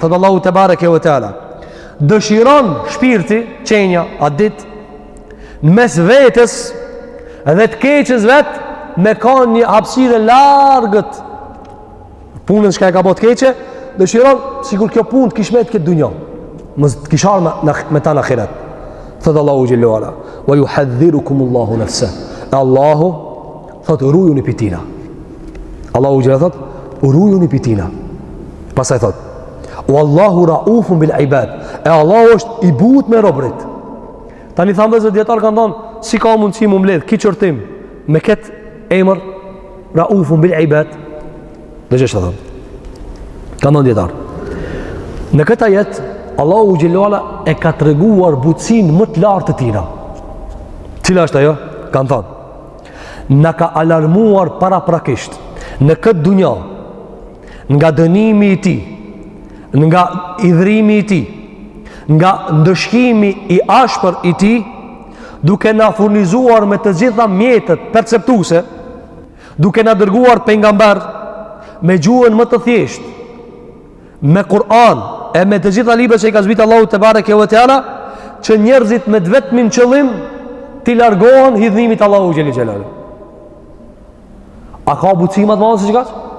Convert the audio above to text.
Thotë Allahu tebareke ve teala, dëshiron shpirti, qenja, atë ditë, në mes vetes dhe të keqes vet, me kanë një hapësirë e largët, punën çka e ka bo të keqe, dëshiron sikur kjo punë të kish met n'këtë dunja, mos të kish ardh me, me ta në ahiret. Thotë Allahu xhelle ve ala, wa juhadhirukum Allahu nefse. E Allahu, thotë, rujuni pi tina. Allahu xhelle thotë, rujuni pi tina. Pastaj thotë, Wallahu raufun bil ibad. E Allahu është i butë me robrit. Tani thamë vëllezër dijetarët kanë thonë, si ka mundësi m'u mbledh ky qortim me këtë emër raufun bil ibad. Dhe që thonë. Kanë thonë dijetarët. Në këtë ajet, Allahu xhelle ve ala e ka treguar butësinë më të lartë të tina. Cila është ajo? Kanë thonë. Na ka alarmuar paraprakisht në këtë dunja nga dënimi i tij, nga idhrimi i tij, nga ndëshkimi i ashpër i tij, duke na furnizuar me të gjitha mjetet perceptuese, duke na dërguar pejgamber me gjuhën më të thjeshtë, me Kur'an e me të gjitha librat që i ka zbrit Allahu tebareke ve teala, që njerëzit me të vetmin qëllim t'i largohen hidhnimit Allahu xhelle xhelaluhu. A ka butësi ma të madhe se qikaq?